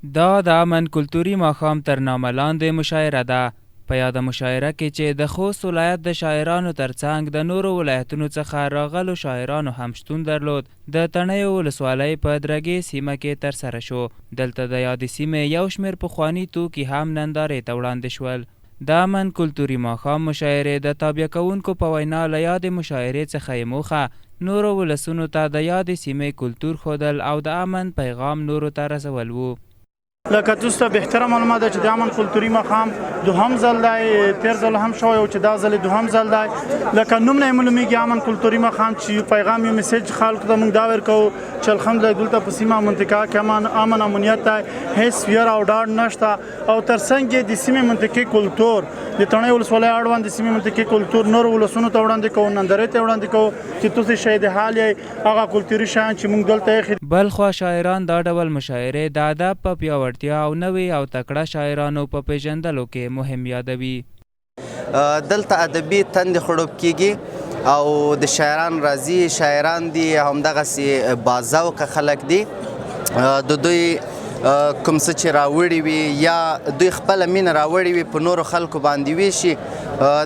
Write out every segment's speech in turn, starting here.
دا د امن کلتوري ماښام تر نامه لاندې مشاعره ده. په یاده مشاعره کې چې د خوست ولایت د شاعرانو ترڅنګ د نورو ولایتونو څخه راغلو شاعرانو هم شتون درلود، د تڼیو ولسوالۍ په درګې سیمه کې ترسره شو. دلته د یادې سیمې یو شمېر پخواني توکي هم نندارې ته وړاندې شول. د امن کلتوري ماښام مشاعرې د تابیا کوونکو په وینا له یادې مشاعرې څخه یې موخه نورو ولسونو ته د یادې سیمې کلتور ښودل او د امن پیغام نورو ته رسول وو. لکه تاسو ته بهتره معلومه ده چې د امن کلتوري ماښام دوهم ځل دی، تیر ځل هم شوی او چې دا ځل دوهم ځل دی. لکه نوم نه معلومیږي امن کلتوري ماښام چې یو پیغام یو میسج خلکو ته موږ دا ورکوو چې الحمدلله دلته په سیمه منطقه کې امن امنیت دی، هیڅ ویره او ډاډ نشته. او ترڅنګ یې د سیمې منطقي کلتور د تڼۍ ولسوالۍ اړوند د سیمې منطقي کلتور نور ولسونو ته وړاندې کوو، نندارې ته وړاندې کوو چې تاسو شاهد حال یئ هغه کلتوري شیان چې موږ دلته ایښي. بلخوا شاعران دا ډول مشاعرې د ادب په پیاوړتیا او نوي او تکړه شاعرانو په پېژندلو کې مهم یادوي. دلته ادبي تندې خړوب کیږي او د شاعران راځي، شاعران دي، همدغسې باذوقه خلک دي، د دوی کوم څه چې راوړي وي یا دوی خپله مینه راوړي وي په نورو خلکو باندې ویشي،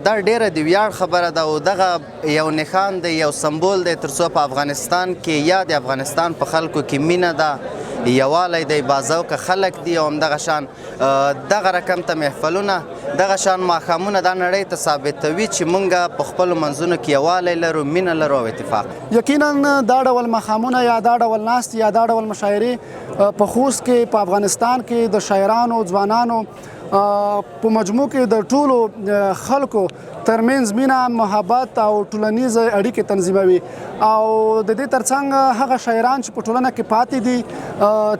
دا ډیره د ویاړ خبره ده او دغه یو نښان دی، یو سمبول دی ترڅو په افغانستان کې یا د افغانستان په خلکو کې مینه ده، یوالی دی، باذوقه خلک دي او همدغه شان دغه رقم ته محفلونه، دغه شان ماښامونه دا نړۍ ته ثابتوي چې مونږ په خپلو منځونو کې یووالی لرو، مینه لرو او اتفاق. یقینا دا ډول ماښامونه یا دا ډول ناستې یا دا ډول مشاعرې په خوست کې، په افغانستان کې د شاعرانو، ځوانانو په مجموع کې د ټولو خلکو ترمنځ مینه، محبت او ټولنیز اړیکې تنظیموي. او د دې ترڅنګ هغه شاعران چې په ټولنه کې پاتې دي،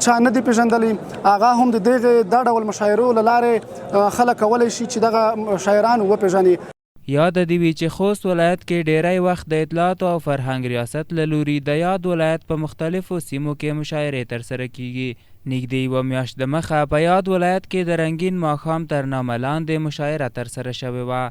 چا نه دي پیژندلي، هغه هم د دغه دا ډول مشاعرو له لارې خلک کولی شي چې دغه شاعران وپیژني. یاده دې وي چې خوست ولایت کې ډېری وخت د اطلاعاتو او فرهنګ ریاست له لوري د یاد ولایت په مختلفو سیمو کې مشاعرې ترسره کېږي. نږدې یوه میاشت دمخه په یاد ولایت کې د رنګین ماښام تر نامه لاندې مشاعره ترسره شوې وه.